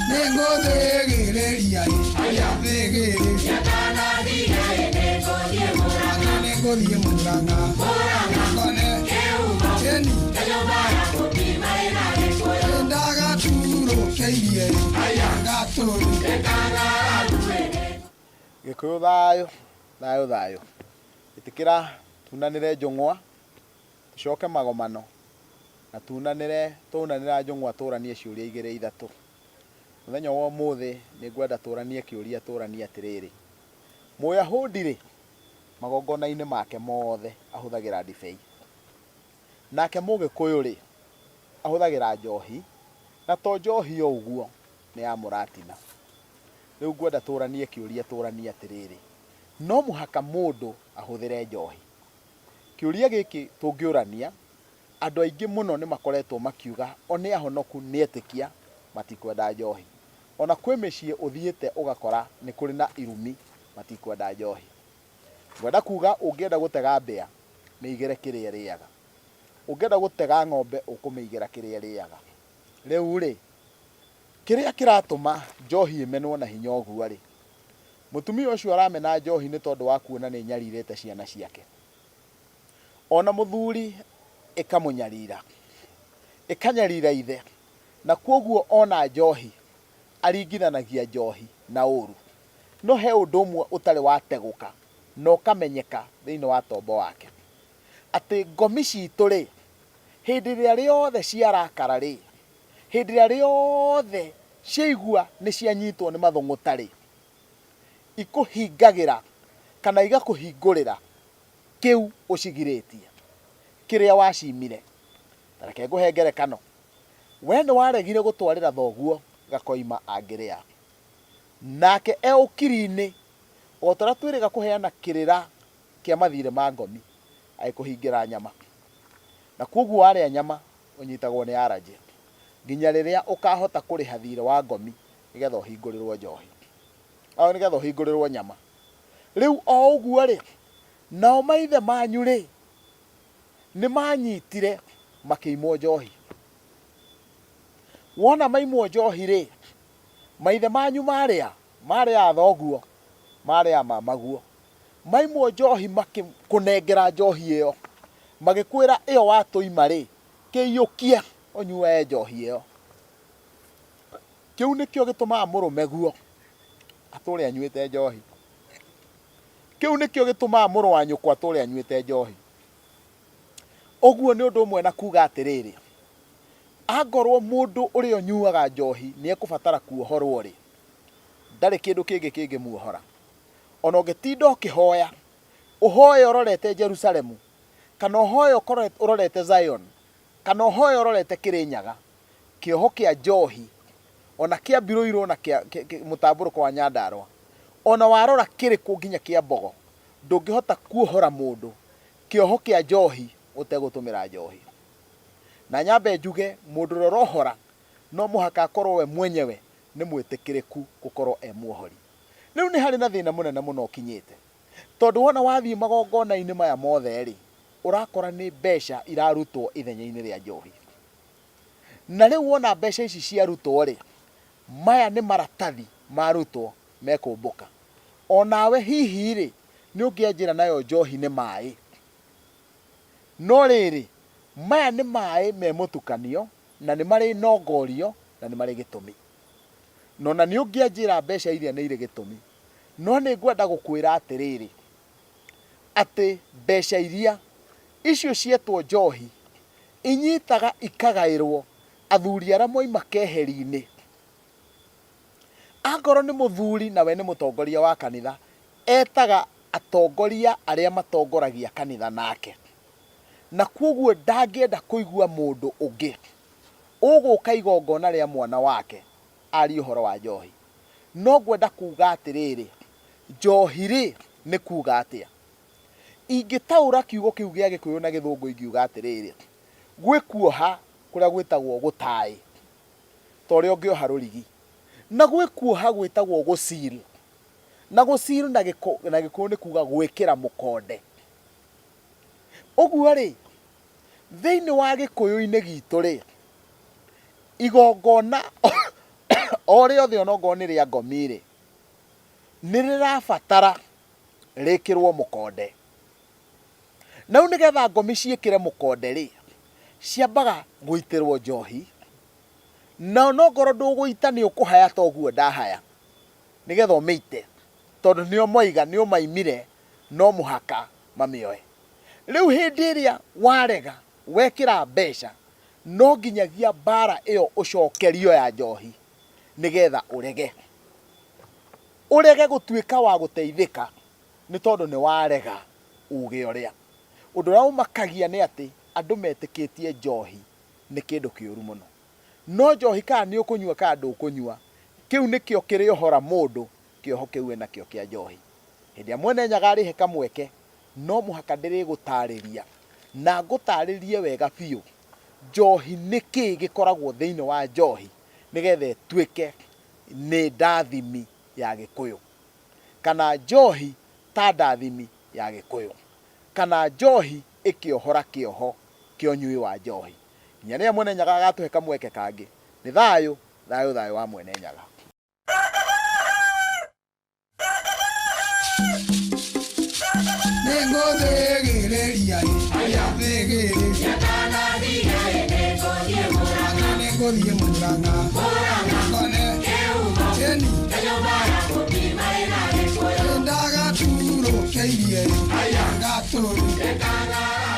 Nĩngũthĩgĩrĩria thĩgĩrĩria nĩngũthiĩ Mũrang'a ngone ĩni ndagaturũkĩirie gatũrũ. Gĩkũyũ thayũ, thayũ thayũ. Ĩtĩkĩra tunanĩre njũng'wa, tũcoke magomano, na tunanĩre twaunanĩra njũng'wa tũranie ciũria igĩrĩ ithatũ. Mũthenya wa ũmũthĩ nĩ ngwenda tũranie kĩũria tũranie atĩrĩrĩ, Mũyahũndi rĩ, magongona-inĩ make mothe ahũthagĩra ndibei. Nake Mũgĩkũyũ rĩ, ahũthagĩra njohi, na to njohi o ũguo, nĩ ya mũratina. Rĩu ngwenda tũranie kĩũria tũranie atĩrĩrĩ, no mũhaka mũndũ ahũthĩre njohi? Kĩũria gĩkĩ tũngĩũrania, andũ aingĩ mũno nĩ makoretwo makiuga o nĩ ahonoku, nĩ etĩkia, matikwenda njohi. Ona kwĩ mĩciĩ ũthiĩte ũgakora nĩ kũrĩ na irumi, matikwenda njohi. Ngwenda kuga ũngĩenda gũtega mbĩa, mĩigĩre kĩrĩa ĩrĩaga. Ũngĩenda gũtega ng'ombe ũkũmĩigĩra kĩrĩa ĩrĩaga. Rĩu rĩ, kĩrĩa kĩratũma njohi ĩmenwo na hinya ũguo rĩ, mũtumia ũcio aramena njohi nĩ tondũ wa kuona nĩ ĩnyarirĩte ciana ciake. Ona mũthuri ĩkamũnyarira, ĩkanyarira ithe, na kwoguo ona njohi aringithanagia njohi na ũru. No he ũndũ ũmwe ũtarĩ wategũka na ũkamenyeka thĩinĩ wa tombo wake, atĩ ngomi citũ-rĩ, hĩndĩ ĩrĩa rĩothe ciarakara-rĩ, hĩndĩ ĩrĩa rĩothe ciaigua nĩ cianyitwo nĩ mathũng'ũta-rĩ, ikũhingagĩra kana igakũhingũrĩra kĩu ũcigirĩtie, kĩrĩa wacimire. Ta reke ngũhe ngerekano. We nĩ waregire gũtwarĩra thoguo gakoima angĩrĩa. Nake e ũkiri-inĩ, o ta ũrĩa twĩrĩga kũheana kĩrĩra kĩa mathiirĩ ma ngomi, agĩkũhingĩra nyama. Na kwoguo warĩa nyama, ũnyitagwo nĩ arajĩ, nginya rĩrĩa ũkahota kũrĩha thiirĩ wa ngomi nĩgetha ũhingũrĩrwo njohi, nĩgetha ũhingũrĩrwo nyama. Rĩu o ũguo-rĩ, nao maithe manyu-rĩ, nĩmanyitire makĩimwo njohi. Wona maimwo njohi-rĩ, Maithe manyu maarĩ a? Maarĩ a thoguo? Maarĩ a mamaguo? Maimwo njohi makĩkũnengera njohi ĩyo, magĩkwĩra ĩyo watũima-rĩ, kĩiyũkie ũnyue njohi ĩyo. Kĩu nĩkĩo gĩtũmaga mũrũme guo atũre anyuĩte njohi. Kĩu nĩkĩo gĩtũmaga mũrũ wa nyũkwa atũre anyuĩte njohi. Ũguo nĩ ũndũ ũmwe na kuga atĩrĩrĩ, Angorwo mũndũ ũrĩa ũnyuaga njohi nĩ ekũbatara kuohorwo-rĩ, ndarĩ kĩndũ kĩngĩ kĩngĩmuohora. O na ũngĩtinda ũkĩhoya, ũhoye ũrorete Jerusalemu, kana ũhoye ũrorete Zion, kana ũhoye ũrorete Kĩrĩnyaga, kĩoho kĩa njohi, o na kĩa mbirũirũ na kĩa mũtambũrũko wa Nyandarũa, o na warora kĩrĩkũ nginya kĩa Mbogo, ndũngĩhota kuohora mũndũ kĩoho kĩa njohi ũtegũtũmĩra njohi. Na nyambe njuge mũndũ ũrĩa ũrohora no mũhaka akorwo we mwenyewe nĩ mwĩtĩkĩrĩku gũkorwo e muohori. Rĩu nĩ harĩ na thĩna mũnene mũno ũkinyĩte, tondũ wona wathiĩ magongona-inĩ maya mothe-rĩ, ũrakora nĩ mbeca irarutwo ithenya-inĩ rĩa njohi. Na rĩu wona mbeca ici ciarutwo-rĩ, maya nĩ maratathi marutwo mekũmbũka. Onawe hihi-rĩ, nĩ ũngĩanjĩra nayo njohi nĩ maĩ. No rĩrĩ, maya nĩ maĩ me mũtukanio, na nĩ marĩ nongorio, na nĩ marĩ gĩtũmi. Na ona nĩ ũngĩanjĩra mbeca iria nĩ irĩ gĩtũmi, no nĩ ngwenda gũkwĩra atĩrĩrĩ, atĩ mbeca iria, icio cietwo njohi, inyitaga ikagaĩrwo athuri arĩa moima keheri-inĩ. Angorwo nĩ mũthuri na we nĩ mũtongoria wa kanitha, etaga atongoria arĩa matongoragia kanitha nake. Na kwoguo ndangĩenda kũigua mũndũ ũngĩ ũgũka igongona rĩa mwana wake arie ũhoro wa njohi. No ngwenda kuga atĩrĩrĩ, njohi-rĩ nĩ kuga atĩa? Ingĩtaũra kiugo kĩu gĩa Gĩkũyũ na Gĩthũngũ ingiuga atĩrĩrĩ, gwĩ kuoha kũrĩa gwĩtagwo gũtaĩ. ta ũrĩa ũngĩoha rũrigi. Na gwĩ kuoha gwĩtagwo gũ seal. Na gũ seal na Gĩkũyũ nĩ kuga gwĩkĩra mũkonde. Ũguo rĩ, thĩinĩ wa Gĩkũyũ-inĩ gitũ rĩ, Igongona o rĩothe onokorwo nĩ rĩa ngomi rĩ, nĩ rĩrabatara rĩkĩrwo mũkonde. Na rĩu nĩgetha ngomi ciĩkĩre mũkonde rĩ, ciambaga gũitĩrwo njohi, na onokorwo ndũgũita nĩ ũkũhaya ta ũguo ndahaya, nĩgetha ũmĩite, tondũ nĩo moiga nĩ ũmaimire no mũhaka mamĩoe. Rĩu hĩndĩ ĩrĩa warega wekĩra mbeca, no nginyagia mbara ĩyo ũcokerio ya njohi nĩgetha ũrege. Ũrege gũtuĩka wa gũteithĩka nĩ tondũ nĩ warega uge ũrĩa. Ũndũ ũrĩa ũmakagia nĩ atĩ andũ metĩkĩtie njohi nĩ kĩndũ kĩũru mũno. No njohi kana nĩ ũkũnyua kana ndũkũnyua, kĩu nĩkĩo kĩrĩohora mũndũ kĩoho kĩu enakĩo kĩa njohi. Hĩndĩ ĩrĩa Mwene Nyaga arĩhe kamweke, no mũhaka ndĩrĩgũtarĩria na ngũtarĩrie wega biũ njohi nĩ kĩĩ gĩkoragwo thĩinĩ wa njohi nĩgetha ĩtuĩke nĩ ndathimi ya Gĩkũyũ, kana njohi ta ndathimi ya Gĩkũyũ, kana njohi ĩkĩohora kĩoho kĩa ũnyui wa njohi. Nginya rĩrĩa Mwene Nyaga agatũhe kamweke kangĩ, nĩ thayũ, thayũ, thayũ wa Mwene Nyaga. Nĩngũthĩgĩrĩria thĩgĩrĩ nĩngũthiĩ Murang'a ngone ĩni ndagaturũkĩirie gatũrũ.